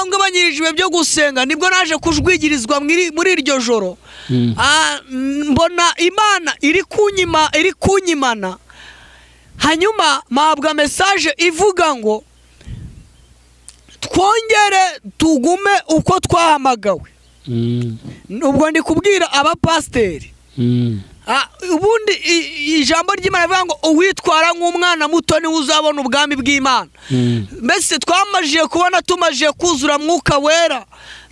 ngabanyirije ibihe byo gusenga, nibwo naje kujwigirizwa muri iryo joro. Mbona Imana iri kunyima, iri kunyimana. Hanyuma mpabwa message ivuga ngo twongere tugume uko twahamagawe. Ubwo ndi kubwira abapasiteri. Ubundi ijambo ry'Imana rivuga ngo uwitwara nk'umwana muto niwe uzabona ubwami bw'Imana. Mbese twamajije kubona, tumajije kuzura Mwuka Wera,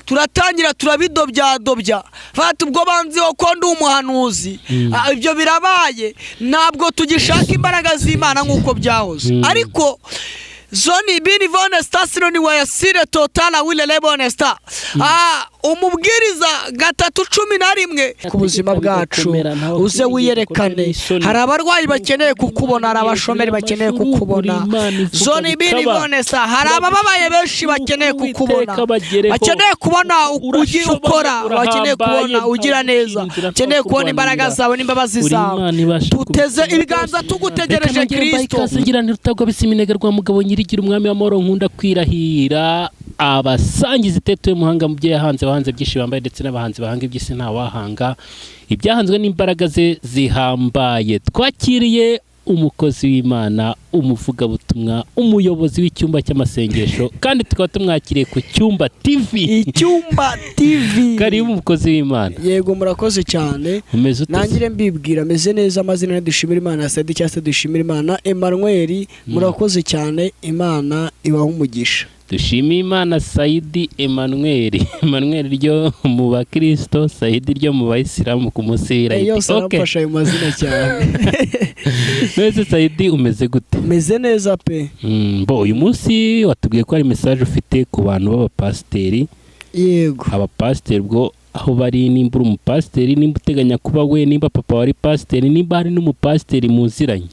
turatangira turabidobyadobya, fata ubwo banziho ko ndi umuhanuzi. Ibyo birabaye, ntabwo tugishaka imbaraga z'Imana nk'uko byahoze. Ariko zoni bini vone stasironi wayasire totala wile lebone sta. Umubwiriza 3:11 ku buzima bwacu, uze wiyerekane. Hari abarwayi bakeneye kukubona, hari abashomeri bakeneye kukubona. Zoni bini vone sta, hari abababaye benshi bakeneye kukubona, bakeneye kubona ukora, bakeneye kubona ugira neza, bakeneye kubona imbaraga zawe n'imbabazi zawe. Tuteze ibiganza tugutegereje, Kristo. Ngira ntirutagwa iminega rwa mugabo nyirigira, umwami w'amahoro, nkunda kwirahira abasangiza itetuye muhanga mu byo yahanze, wahanze byinshi bambaye ndetse n'abahanzi bahanga iby'isi, ntawahanga ibyahanzwe n'imbaraga ze zihambaye. Twakiriye umukozi w'Imana, umuvugabutumwa, umuyobozi w'icyumba cy'amasengesho, kandi tukaba tumwakiriye ku Cyumba TV. Icyumba TV. Karibu, umukozi w'Imana. Yego, murakoze cyane. Umeze ute se? Nangire mbibwira, ameze neza. Amazina ni Dushimira Imana Sadi cyangwa se Dushimira Imana Emmanuel. Murakoze cyane, Imana ibaha umugisha. Dushimiye Imana Sayidi Emmanuel, Emmanuel ryo mu bakirisito, Sayidi ryo mu bayisilamu ku munsi w'irayidi. Yose aramfasha ayo mazina cyane. Mbese Sayidi, umeze gute? Meze neza pe. Bo uyu munsi watubwiye ko hari message ufite ku bantu b'abapasiteri. Yego. Abapasiteri ubwo aho bari, nimba uri umupasiteri, nimba uteganya kuba we, nimba papa wari pasiteri, nimba hari n'umupasiteri muziranye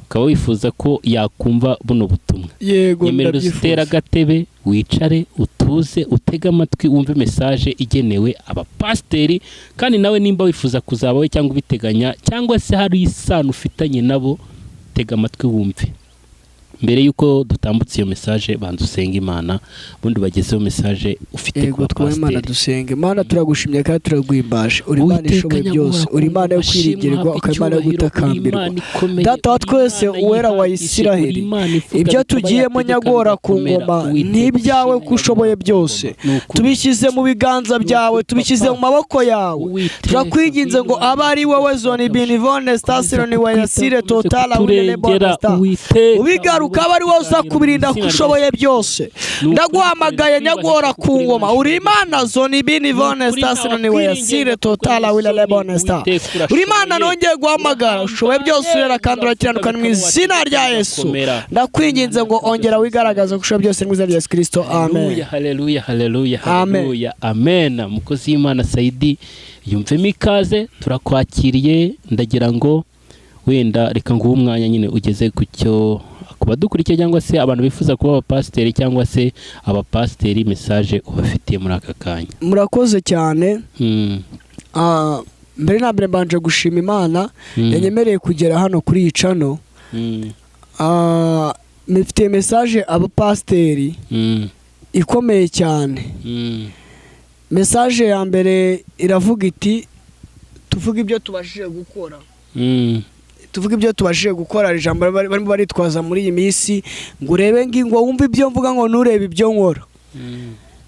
ukaba wifuza ko yakumva buno butumwa, nyemerera utere agatebe, wicare, utuze, utege amatwi, wumve message igenewe abapasiteri. Kandi nawe nimba wifuza kuzaba we cyangwa ubiteganya cyangwa se hari isano ufitanye nabo, tega amatwi wumve. Mbere y'uko dutambutse iyo message, banza usenge Imana, ubundi bagezeho message ufite ku Yego, twubahe Imana. bapasiteri. Dusenga Imana. Turagushimye kandi turaguhimbaje. Uri Imana Uwiteka ishoboye byose, nyamahoro, uri Imana yo ashimwe, kwiringirwa, uhabwe ukaba Imana yo icyubahiro, uri gutakambirwa. Imana ikomeye, Data wa uri twese, Imana Uwera wa yihagije, Isiraheli, uri Imana ivuga ibyo bikaba, tugiyemo yategeka nyagora ku bigakomera. ngoma, Uwiteka n'ibyawe ushimwe ko ushoboye nyagora ku byose. ngoma. Ni ukuri. Tubishyize mu biganza byawe, Ni ukuri, tubishyize Papa. mu maboko yawe. Uwiteka, Turakwinginze ngo ngwino abe ari wowe zoni binivone stasironi wayasire totala wilelebone sta Uwiteka, ubigaruka, abe ari wowe uza kubirinda ko ushoboye byose. Ndaguhamagaye nyagora ku ngoma, uri Imana zoni binivone stasironi wayasire totala wilelebone sta. Uri Imana nongeye guhamagara, ushoboye byose, urera kandi urakiranuka. Mu izina rya Yesu ndakwinginze ngo ongera wigaragaze ko ushoboye byose, mu izina rya Yesu Kirisito, amen. Haleluya, haleluya, haleluya. Amen. Haleluya, amen. Umukozi w'Imana Sayidi, yumvemo ikaze, turakwakiriye. Ndagira ngo wenda reka nguhe umwanya nyine ugeze ku cyo ku badukurikiye cyangwa se abantu bifuza kuba abapasiteri cyangwa se abapasiteri, message ubafitiye muri aka kanya. Murakoze cyane. Mbere na mbere mbanje gushima Imana yanyemereye kugera hano kuri iyi channel. Mfitiye message abapasiteri ikomeye cyane. Message ya mbere iravuga iti: tuvuge ibyo tubashije gukora. Tuvuge ibyo tubashije gukora. Hari ijambo barimo baritwaza muri iyi minsi ngo urebe ngo wumve ibyo mvuga, ngo nturebe ibyo nkora.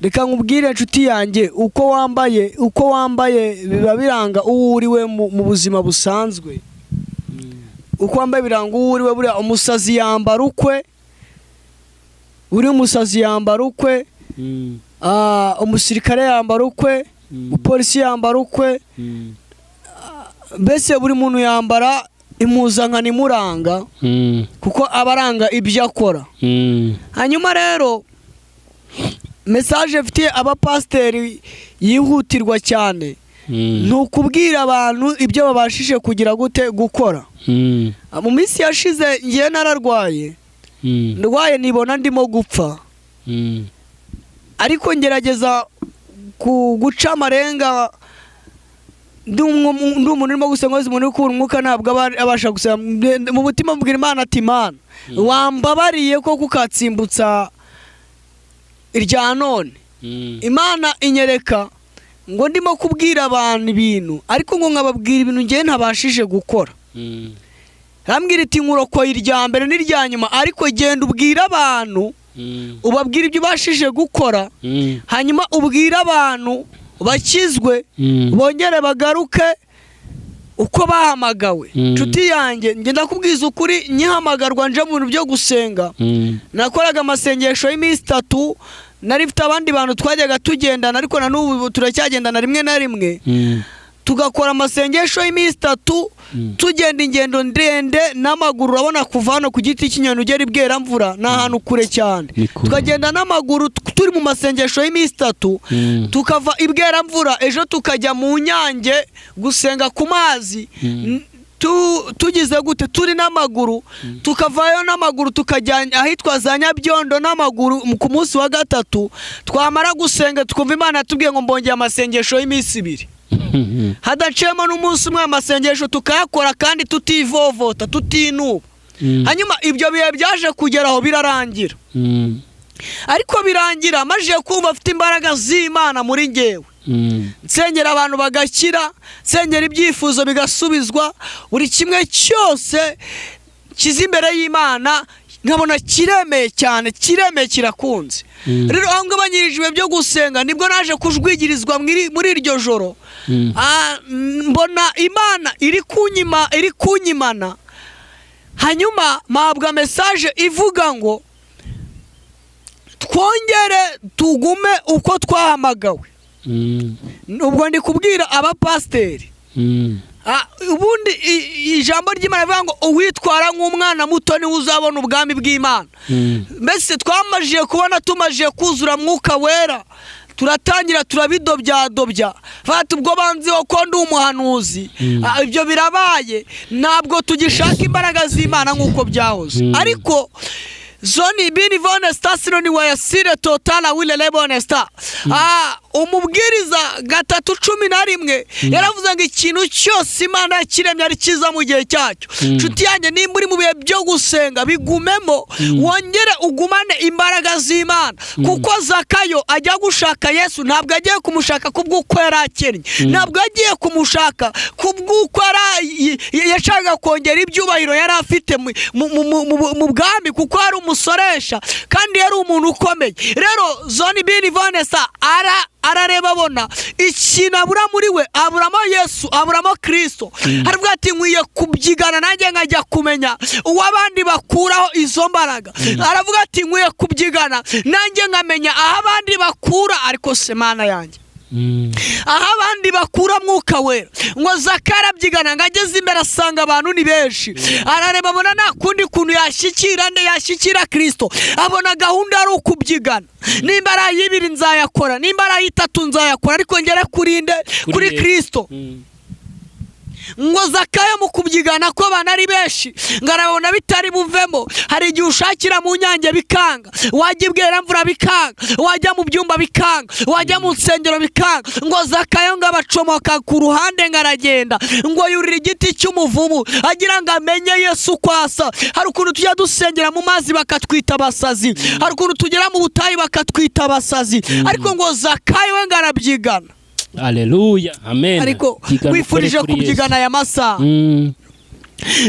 Reka nkubwire, inshuti yanjye, uko wambaye biba biranga uwo uriwe mu buzima busanzwe. Uko wambaye biranga uwo uriwe. Buriya umusazi yambara ukwe, buri umusazi yambara ukwe, umusirikare yambara ukwe, umupolisi yambara ukwe, mbese buri muntu yambara impuzankano imuranga, kuko aba aranga ibyo akora. Hanyuma rero message mfitiye abapasiteri yihutirwa cyane ni ukubwira abantu ibyo babashije kugira gute gukora. Mu minsi yashize ngiye nararwaye, ndwaye nibona ndimo gupfa, ariko ngerageza guca amarenga. Ndi umuntu urimo gusenga wese, umuntu uri kubura umwuka ntabwo aba abasha gusenga. Mu mutima mbwira Imana ati: "Imana, wambabariye ko kukatsimbutsa Irya none Imana inyereka ngo ndimo kubwira abantu ibintu, ariko ngo nkababwira ibintu ngewe ntabashije gukora. Rambwira iti nkurokoye irya mbere n'irya nyuma, ariko genda ubwira abantu, ubabwira ibyo ubashije gukora, hanyuma ubwire abantu bakizwe, bongere bagaruke uko bahamagawe. Nshuti yanjye, ngenda kubwiza ukuri, nkihamagarwa nje mu bintu byo gusenga, nakoraga amasengesho y'iminsi 3. Nari mfite abandi bantu twajyaga tugendana, ariko na n'ubu turacyagendana rimwe na rimwe, tugakora amasengesho y'iminsi 3, tugenda ingendo ndende n'amaguru. Urabona kuva hano ku giti cy'inyoni ugera i Bweramvura ni ahantu kure cyane, tukagenda n'amaguru turi mu masengesho y'iminsi 3, tukava i Bweramvura ejo tukajya mu Nyange gusenga ku mazi, tugize gute, turi n'amaguru, tukavayo n'amaguru tukajya ahitwa za Nyabyondo n'amaguru ku munsi wa 3. Twamara gusenga tukumva Imana yatubwiye ngo mbongeye amasengesho y'iminsi 2, hadaciyemo n'umunsi umwe, amasengesho tukayakora kandi tutivovota, tutinuba. Hanyuma ibyo bihe byaje kugeraho birarangira, ariko birangira maze kumva afite imbaraga z'Imana muri ngewe, nsengera abantu bagakira, nsengera ibyifuzo bigasubizwa, buri kimwe cyose kiza imbere y'Imana nkabona kiremeye cyane, kiremeye, kirakunze. Rero aho ngabanyirije byo gusenga nibwo naje kujwigirizwa muri iryo joro, mbona Imana iri kunyima, iri kunyimana. Hanyuma mpabwa message ivuga ngo twongere tugume uko twahamagawe. Ubwo ndi kubwira abapasiteri. Ubundi ijambo ry'Imana rivuga ngo uwitwara nk'umwana muto niwe uzabona ubwami bw'Imana. Mbese twamajije kubona, tumajije kuzura Mwuka Wera, turatangira turabidobyadobya, fata ubwo banziho ko ndi umuhanuzi, ibyo birabaye, ntabwo tugishaka imbaraga z'Imana nk'uko byahoze. Ariko zoni bini vone stasino ni wayasire totala wile lebone sta. Umubwiriza 3:11 yaravuze ngo ikintu cyose Imana yakiremye ari cyiza mu gihe cyacyo. Nshuti yanjye, nimba uri mu bihe byo gusenga bigumemo, wongere ugumane imbaraga z'Imana, kuko Zakayo ajya gushaka Yesu ntabwo agiye kumushaka kubw'uko yari akennye, ntabwo agiye kumushaka kubw'uko yashakaga kongera ibyubahiro yari afite mu bwami, kuko yari umusoresha kandi yari umuntu ukomeye. Rero zoni bini vanessa arareba abona ikintu abura muri we, aburamo Yesu, aburamo Kristo. Aravuga ati nkwiye kubyigana nanjye nkajya kumenya uwo abandi bakuraho izo mbaraga. Aravuga ati nkwiye kubyigana nanjye nkamenya aho abandi bakura, ariko se Mana yanjye, aho abandi bakura Mwuka Wera. Ngo Zakayo arabyigana, ngo ageze imbere asanga abantu ni benshi, arareba abona nta kundi kuntu yashyikira nde, yashyikira Kristo. Abona gahunda ari ukubyigana, nimba ari ay'ibiri nzayakora, nimba ari ay'itatu nzayakora, ariko ngere kuri nde, kuri Kristo. Ngo Zakayo mu kubyigana ko abantu ari benshi, ngo arabona bitari buvemo. Hari igihe ushakira mu Nyange bikanga, wajya i Bweramvura bikanga, wajya mu byumba bikanga, wajya mu nsengero bikanga. Ngo Zakayo ngo abacomoka ku ruhande, ngo aragenda, ngo yurira igiti cy'umuvumu agira ngo amenye Yesu uko asa. Hari ukuntu tujya dusengera mu mazi bakatwita abasazi, hari ukuntu tugera mu butayu bakatwita abasazi, ariko ngo Zakayo we ngo arabyigana. Haleluya, amen. Ariko wifurije kubyigana aya masaha.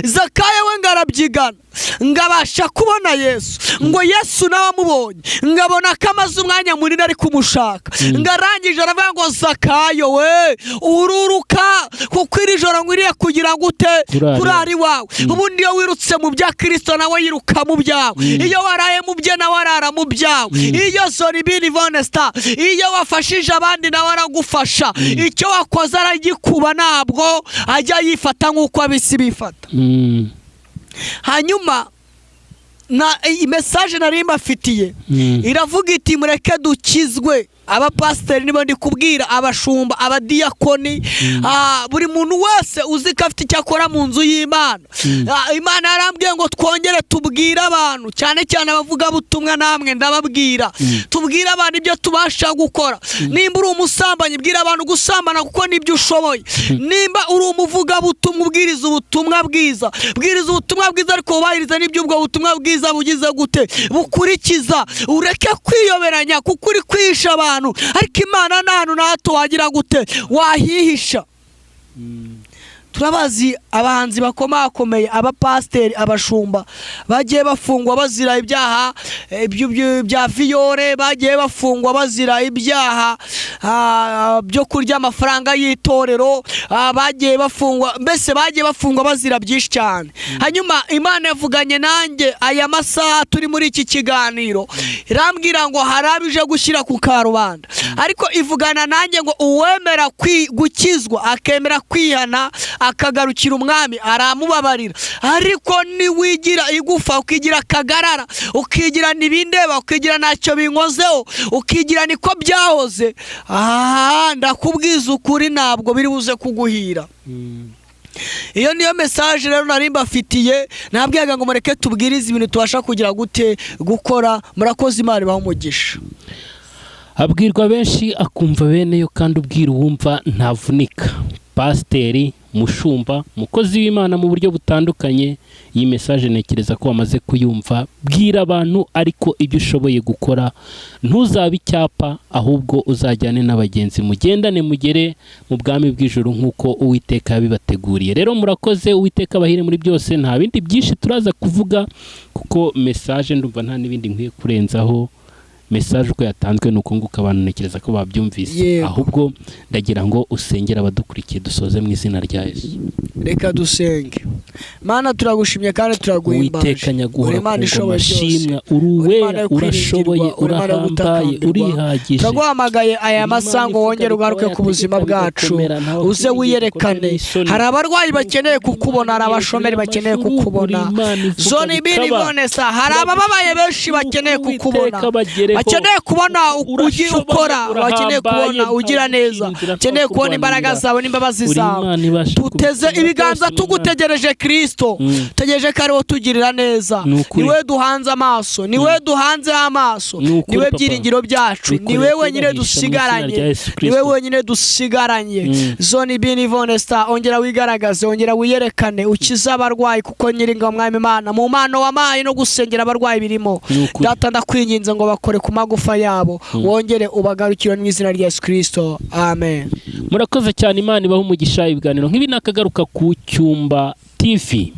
Zakayo we ngo arabyigana, ngo abasha kubona Yesu, ngo Yesu nawe amubonye ngabona ko amaze umwanya munini ari kumushaka, ngo arangije aravuga ngo Zakayo we ururuka, kuko iri joro nkwiriye kugira ngo ute kurara iwawe. Ubundi iyo wirutse mu bya Kristo nawe yiruka mu byawe, iyo waraye mu bye nawe arara mu byawe, iyo zoribini vonesta, iyo wafashije abandi nawe aragufasha, icyo wakoze aragikuba, ntabwo ajya yifata nk'uko ab'isi bifata. Hanyuma na message nari mbafitiye iravuga iti mureke dukizwe Abapasiteri nibo ndi kubwira, abashumba, abadiyakoni, buri muntu wese uzi ko afite icyo akora mu nzu y'Imana. Imana yarambwiye ngo twongere tubwire abantu, cyane cyane abavugabutumwa, namwe ndababwira, tubwire abantu ibyo tubasha gukora. Nimba uri umusambanyi, bwira abantu gusambana kuko nibyo ushoboye. Nimba uri umuvugabutumwa, ubwiriza ubutumwa bwiza, bwiriza ubutumwa bwiza, ariko wubahirize n'ibyo ubwo butumwa bwiza bugize gute, bukurikiza. Ureke kwiyoberanya kuko uri kwihisha abantu, ariko Imana nta hantu na hato wagira gute wahihisha. Turabazi abahanzi bakomakomeye, abapasiteri, abashumba bagiye bafungwa bazira ibyaha bya viyore, bagiye bafungwa bazira ibyaha byo kurya amafaranga y'itorero, bagiye bafungwa, mbese bagiye bafungwa bazira byinshi cyane. Hanyuma Imana yavuganye nanjye aya masaha turi muri iki kiganiro, irambwira ngo hari abije gushyira ku karubanda, ariko ivugana nanjye ngo uwemera gukizwa, akemera kwihana, akagarukira umwami, aramubabarira. Ariko niwigira igufa, ukigira akagarara, ukigira ntibindeba, ukigira ntacyo binkozeho, ukigira niko byahoze, aha ndakubwiza ukuri ntabwo biri buze kuguhira. Iyo niyo message rero nari mbafitiye, nabwiyaga ngo mureke tubwirize ibintu tubasha kugira gute gukora. Murakoze, Imana ibahe umugisha. Abwirwa benshi akumva bene yo, kandi ubwira uwumva ntavunika. Pasiteri, mushumba, mukozi w'Imana mu buryo butandukanye, iyi message ntekereza ko wamaze kuyumva. Bwira abantu ariko ibyo ushoboye gukora, ntuzabe icyapa, ahubwo uzajyane n'abagenzi, mugendane mugere mu bwami bw'ijuru nk'uko Uwiteka yabibateguriye. Rero murakoze, Uwiteka abahire muri byose. Nta bindi byinshi turaza kuvuga kuko message ndumva nta n'ibindi nkwiye kurenzaho. Message uko yatanzwe ni uko nguko, abantu ntekereza ko babyumvise. Ahubwo ndagira ngo usengere abadukurikiye, dusoze mu izina rya Yesu. Reka dusenge. Mana, turagushimye kandi turaguhimbaje. Uwiteka nyaguhora ku ngoma, shimwa, uri uwera, urashoboye, urahambaye, urihagije. Turaguhamagaye aya masaha ngo wongere ugaruke ku buzima bwacu, uze wiyerekane. Hari abarwayi bakeneye kukubona, hari abashomeri bakeneye kukubona, zone ibiri ibonesa, hari abababaye benshi bakeneye kukubona, bakeneye kubona ukora, bakeneye kubona ugira neza, bakeneye kubona imbaraga zawe n'imbabazi zawe. Tuteze ibiganza tugutegereje Kristo, tegereje ko ariwo tugirira neza. Niwe duhanze amaso, niwe duhanze amaso, niwe byiringiro byacu, niwe wenyine dusigaranye, niwe wenyine dusigaranye. Zone ibini vonesta, ongera wigaragaze, ongera wiyerekane, ukize abarwayi, kuko nyiringa mwami Imana mu mpano wamaye no gusengera abarwayi birimo. Data, ndakwinginze ngo bakore ku magufa yabo, wongere ubagarukire mu izina rya Yesu Kristo, amen. Murakoze cyane, Imana ibahe umugisha. Ibiganiro nk'ibi nakagaruka ku Cyumba TV.